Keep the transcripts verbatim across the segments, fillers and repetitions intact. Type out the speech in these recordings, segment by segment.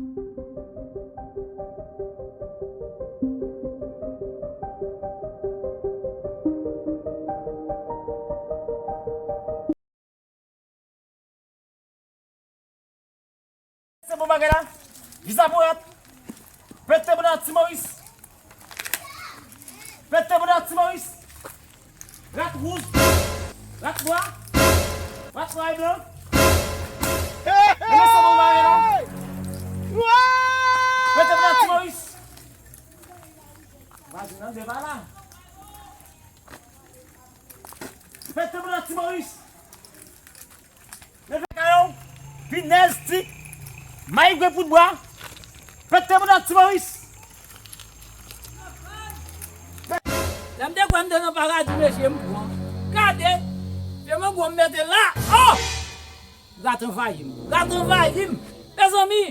Se bon bagay la. Viza pou rat. Pete bouda Ti Moris. Pete bouda Ti Moris. Rat wouj. Rat nwa. Rat nwa e blan. Mwen se bon bagay la. Pete bouda Ti Moris. Vazin nan deba la. Pete bouda Ti Moris. Leve kayo, pinèz, tik, mayigwe poud bwa, pete bouda Ti Moris. Lè m te kwè m te nan paradi, mesye, m pran. Gade, se mango m mete la. Oh! Rat anvayi m. Rat anvayi m. Mezanmi!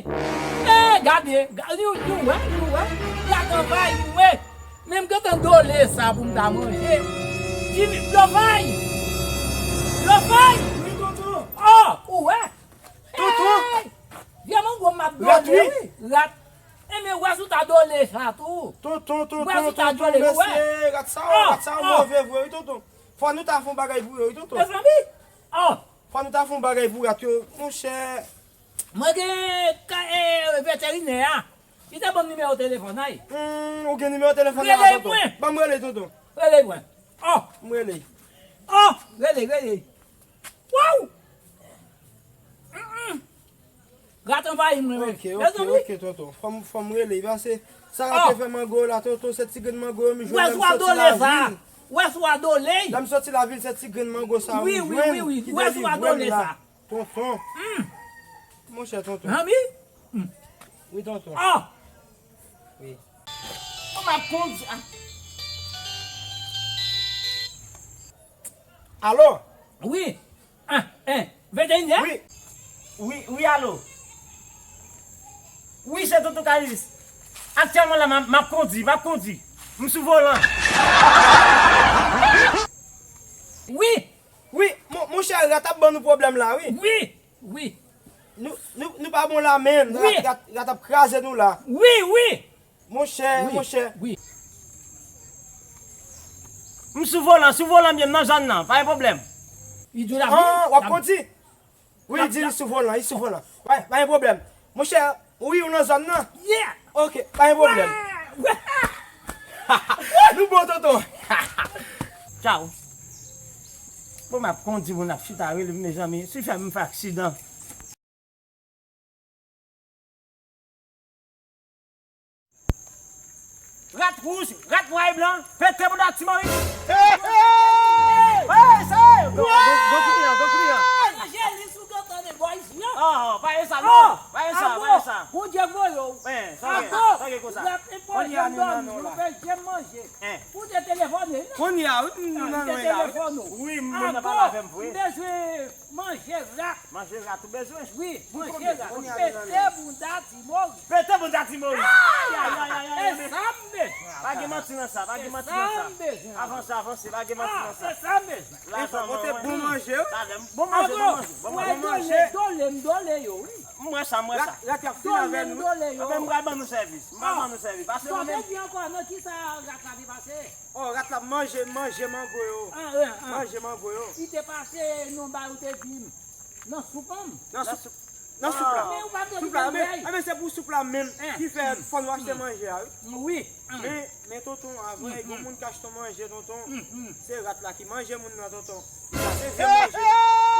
Eh, gade, ga-, nou, nou wè, nou wè. Rat anvayi m, wi. Men m gentan dole sa pou m ta manje. Jimmy, Blofay! Blofay! Wi, tonton. Oh, ou wè? Tonton! Hey! Vye mango m ap dole, wi. Rat. Enben, wè si w ta dole sa tou. Tonton, tonton, tonton, mesye, rat sa, rat sa move vre, wi, tonton. Fò nou ta fè yon bagay pou yo, wi, tonton. Mezanmi! Oh! Fò nou ta fè yon bagay pou rat yo, monchè. Mwen gen ka, eh, veterinè a. Li te ban m nimewo telefòn, ay. Hmm, ou gen nimewo telefòn la, tonton? Rele mwen. Ban m rele, tonton. Rele mwen. Oh! M rele. Oh! Rele, rele. Waw! Mm, mm. Rat anvayi mwen, men. Ok, ok, ok, tonton. Fò m, fò m rele. Paske sa rat te fè mango la, tonton, se ti grenn mango yo m jwenn lè m soti lavil. Wè sou a dole. Lè m soti lavil, se ti grenn mango sa yo m jwenn ki delivre m la. Tonton. Monchè, tonton. Zanmi? Wi, tonton. Ah! Wi. Kòman ap kondi a? Alo? Wi. Ah, eh, Vetenyè? Wi. Wi, wi, alo. Wi, se tonton Kalilis. Aktyèlman la, m ap, m ap kondi, m ap kondi. M sou volan. Wi. Wi, mon, monchè, rat ap ban nou pwoblèm la, wi. Wi, wi. Nou, nou, nou pa bon la menm. Wi. Rat, rat, rat ap kraze nou la. Wi, wi. Monchè, monchè. Wi. M sou volan, sou volan m ye, m nan zòn nan, pa gen pwoblèm. Li di w la, wi. Ah, w ap kondi? Wi, li di li sou volan, li sou volan. Wi, pa gen pwoblèm. Monchè, wi, ou nan zòn nan? Yeah! Ok, pa gen pwoblèm. Nou bon, tonton. Tchaw. Bon, m ap kondi, moun ap chita rele m, mezanmi. Si fè m fè aksidan. Rat wouj, rat nwa e blan, pete bouda Ti Moris. Hey, hey! Hey, sa yo! Don, don, don kliyan, don kliyan. Anjelis ou gentan de bòy jan. Ah, pa ye sa, non. Pa ye sa, pa ye sa. Bondye voye w. Sa gen, sa gen konsa. Rat enpòtan dòmi, nou fè jem manje. Ou te telefone, non? Kounye a, wi, m nan lwen la, wi. Wi, m nan pale avè m vre. M bezwen manje rat. Manje rat ou bezwen? Wi, manje rat. Pete bounda Ti Moris. Pete bounda Ti Moris. Ay, ay, ay, ay, ay. E sa m bezwen. Pa gen manti nan sa, pa gen manti nan sa. E sa m bezwen. Avanse, avanse, pa gen manti nan sa. E sa m bezwen. Lajan mwen, bon manje, wi. Talè, bon manje, bon manje, bon manje. Dole, dole, m dole yo, wi. M wè sa, m wè sa. Rat, rat y ap fin avè nou, wi. Dole m dole yo. Anben, m pral ban nou sèvis. M pral ban nou sèvis. Pase mwen menm. Sa vle di ankò, nan kisa rat la te pase? Oh, rat la manje, manje mango yo. Ah, ah, ah. Manje mango yo. Li te pase nan ba ou te di m. Nan soup an. Nan soup, nan soup la. Men ou pa te di m. Soup la, men, men se pou soup la menm ki fè fò nou achte manje a, wi. Wi. Men, men tonton, avan, gon moun k achte manje, tonton. Se rat la ki manje moun nan, tonton. Sa se vye manje.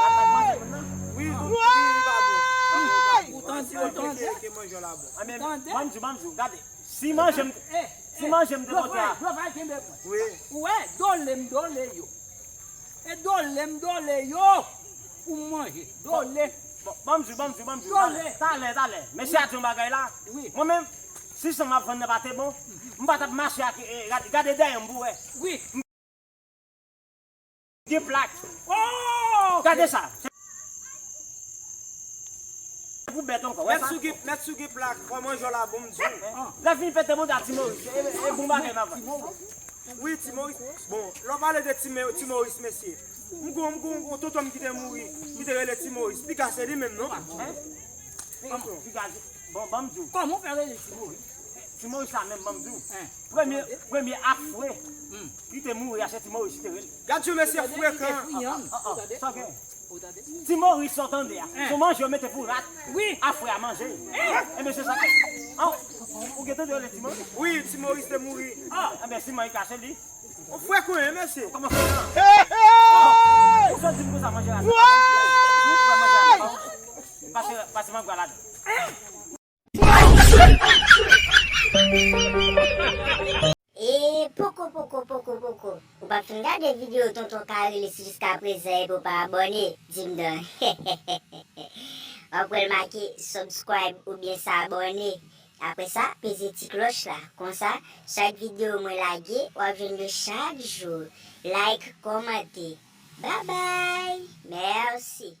Rat la manje moun nan? Wi, tonton, wi, li pa bon. Ou tande, ou tande? Ke manje la bon. Ou tande? Ban m di w, ban m di w, gade. Si manje m, si manje m te pote a. Blofay, Blofay, kenbe mwen. Wi. Ou wè, dole m dole yo. E dole m dole yo pou m manje. Dole. Bon, ban m di w, ban m di w, ban m di w. Dole. Talè, talè, talè. Mesye a di yon bagay la. Wi. Mwen menm, si san m ap vann nan pa te bon, m pa t ap mache ak, eh, gade, gade dèyè m pou wè. Wi. Gen plak. Oh! Gade sa. Se pou bèt ankò, wè sa? Mèt si w gen, mèt si w gen plak, kòman jò la bon, m di w. Lè fini pete bounda Ti Moris, e, e bon bagay m ap vann. Wi, Ti Moris. Bon, lè w pale de Ti Mo-, Ti Moris, mesye. M gon, m gon, yon tonton m ki te mouri, ki te rele Ti Moris. Piga se li menm, non? Piga. Bon, ban m di w. Kòman w fè rele Ti Moris? Ti Moris la menm, ban m di w. Premye, premye ap fre ki te mouri a, se Ti Moris ki te rele. Gad yon mesye frekan. Ti Moris sa w tande a, se yon manje yo mete pou rat. Ap fre a manje. Enben se sa k fè. Ou gentan rele Ti Moris? Wi, Ti Moris te mouri. Enben si manyen kache li. Ou frekan wi mesye. Kòman frekan? Ou sot di m konsa manje rat. Pase, pase mangwa ladan. E poko poko poko poko. Ou pa fin gade videyo Tonton Carel jiskaprezan epi w pa abòne? Di m non. W ap wè l make subscribe oubyen s'abonner. Apre sa, peze ti klòch la. Konsa, chak videyo mwen lage, w ap jwenn yo chak jou. Like, kòmante. Babay! Mèsi!